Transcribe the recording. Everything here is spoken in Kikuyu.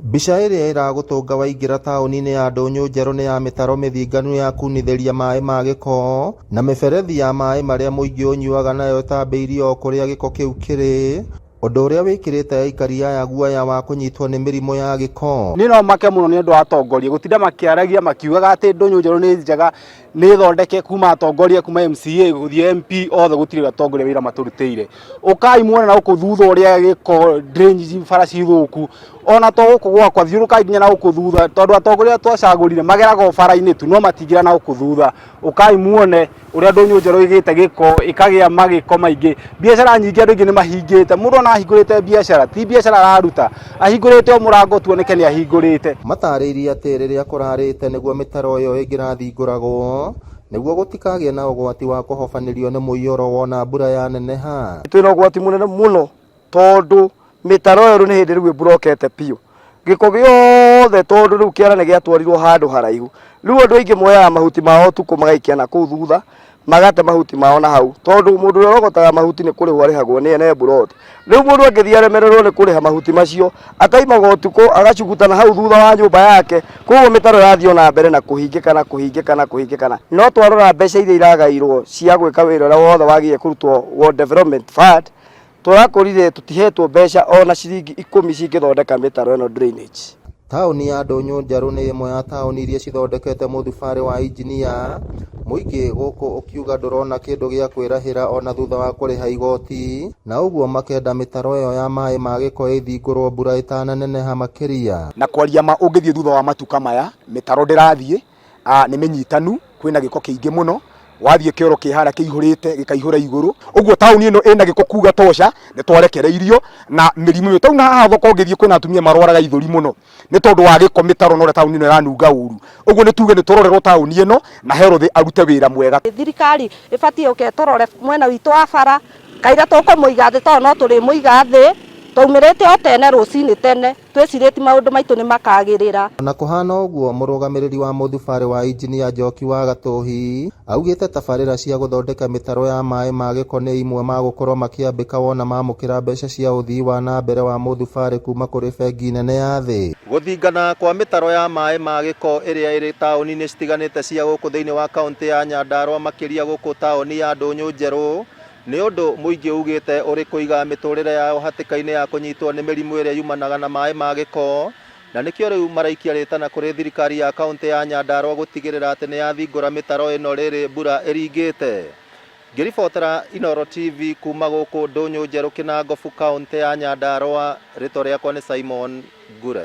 Mbica ĩrĩa ĩragũtũnga waingĩra taũni-inĩ ya Ndũnyũ Njerũ nĩ ya mĩtaro mĩthinganu ya kunithĩria maĩ ma gĩko na mĩberethi ya maĩ marĩa mũingĩ ũnyuaga nayo ĩtambĩirio o kũrĩa gĩko kĩu kĩrĩ, ũndũ ũrĩa wĩkĩrĩte aikari aya guoya wa kũnyitwo nĩ mĩrimũ ya gĩko. Niĩ no make mũno nĩ ũndũ wa atongoria gũtinda makĩaragia makiugaga atĩ Ndũnyũ Njerũ nĩ njega, nĩ thondeke, kuma atongoria kuma MCA gũthiĩ MP othe gũtirĩ atongoria wĩra matũrutĩire. Ũkai muone na gũkũ thutha ũrĩa gĩko, drainage, bara ci thũku, ona to gũkũ gwakwa, thiũrũkai nginya na gũkũ thutha, tondũ atongoria twacagũrire mageraga o bara-inĩ tu no matingĩra na gũkũ thutha. Ũkai muone ũrĩa Ndũnyũ Njerũ ĩgĩte gĩko, ĩkagĩa magĩko maingĩ, biacara nyingĩ andũ aingĩ nĩ mahingĩte, mũndũ ona ahingũrĩte biacara ti biacara araruta, ahingũrĩte o mũrango tu oneke nĩ ahingũrĩte. Matarĩirie atĩ rĩrĩa kũrarĩte nĩguo mĩtaro ĩyo ĩngĩrathingũragwo nĩguo gũtikagĩe na ũgwati wa kũhobanĩrio nĩ mũiyũro wona mbura yaneneha. Twĩna ũgwati mũnene mũno tondũ mĩtaro ĩyo rĩu nĩ hĩndĩ rĩu ĩmburokete biũ, gĩko gĩothe tondũ rĩu kĩara nĩ gĩatwarirwo handũ haraihu. Rĩu andũ aingĩ moyaga mahuti mao ũtukũ magaikia na kũu thutha, magate mahuti mao na hau, tondũ mũndũ ũrĩa ũrogotaga mahuti nĩ kũrĩhwo arĩhagwo nĩ ene mburoti. Rĩu mũndũ angĩthiĩ aremererwo nĩ kũrĩha mahuti macio, ataimaga ũtukũ agacuguta na hau thutha wa nyũmba yake, koguo mĩtaro ĩrathiĩ o na mbere na kũhingĩka na kũhingĩka na kũhingĩkana. No twarora mbeca iria iragairwo cia gwĩka wĩra ũrĩa wothe wagĩrĩire kũrutwo Ward Development Fund, tũrakorire tũtihetwo mbeca ona ciringi 10 cingĩthondeka mĩtaro ĩno drainage. Taũni ya Ndũnyũ Njerũ nĩ ĩmwe ya taũni iria cithondekete mũthubarĩ wa injinia, mũingĩ gũkũ ũkiuga ndũrona kĩndũ gĩa kwĩrahĩra ona thutha wa kũrĩha igoti, na ũguo makenda mĩtaro ĩyo ya maĩ ma gĩko ĩthingũrwo mbura ĩtananeneha makĩria. Na kwaria ma ũngĩthiĩ thutha wa matuka maya, mĩtaro ndĩrathiĩ, nĩ mĩnyitanu, kwĩna gĩko kĩingĩ mũno, wathiĩ kĩoro kĩ harĩa kĩihũrĩte gĩkaihũra igũrũ, ũguo taũni ĩno ĩna gĩko kuga tosha, nĩ twarekereirio na mĩrimũ ĩyo. Taũni haha thoko ũngĩthiĩ kwĩna atumia marwaraga ithũri mũno nĩ tondũ wa gĩko, mĩtaro na ũrĩa taũni ĩno ĩranunga ũru. Ũguo nĩ tuge nĩ tũrorerwo taũni ĩno na Herothe arute wĩra mwega. Thirikari ĩbatiĩ yũke ĩtũrore mwena witũ wa bara, kaira tũkũmũiga thĩ tondũ no tũrĩmũiga thĩ, twaumĩrĩte o tene rũcinĩ tene. Twĩcirĩtie maũndũ maitũ nĩ makagĩrĩra. Ona kũhana ũguo, mũrũgamĩrĩri wa mũthubarĩ wa injinia Njoki wa Gatũhi augĩte tabarĩra cia gũthondeka mĩtaro ya maĩ ma gĩko nĩ imwe magũkorwo makĩambĩka wona mamũkĩra mbeca cia ũthii wa na mbere wa mũthubarĩ kuma kũrĩ bengi nene ya thĩ. Gũthingana kwa mĩtaro ya maĩ ma gĩko ĩrĩa ĩrĩ taũni-inĩ citiganĩte cia gũkũ thĩinĩ wa kaũntĩ ya Nyandarua makĩria gũkũ taũni ya Ndũnyũ Njerũ Nĩ ũndũ mũingĩ ugĩte ũrĩ kũiga mĩtũrĩre yao hatĩka-inĩ ya kũnyitwo nĩ mĩrimũ ĩrĩa yumanaga na maĩ ma gĩko, na nĩkĩo rĩu maraikia rĩtana kũrĩ thirikari ya kauntĩ ya Nyandarua gũtigĩrĩra atĩ nĩ yathingũra mĩtaro ĩno rĩrĩ mbura ĩringĩte. Ngĩribotera Inooro TV kuma gũkũ Ndũnyũ Njerũ Kĩnangobu kauntĩ ya Nyandarua, rĩtwa rĩakwa nĩ Simon Ngure.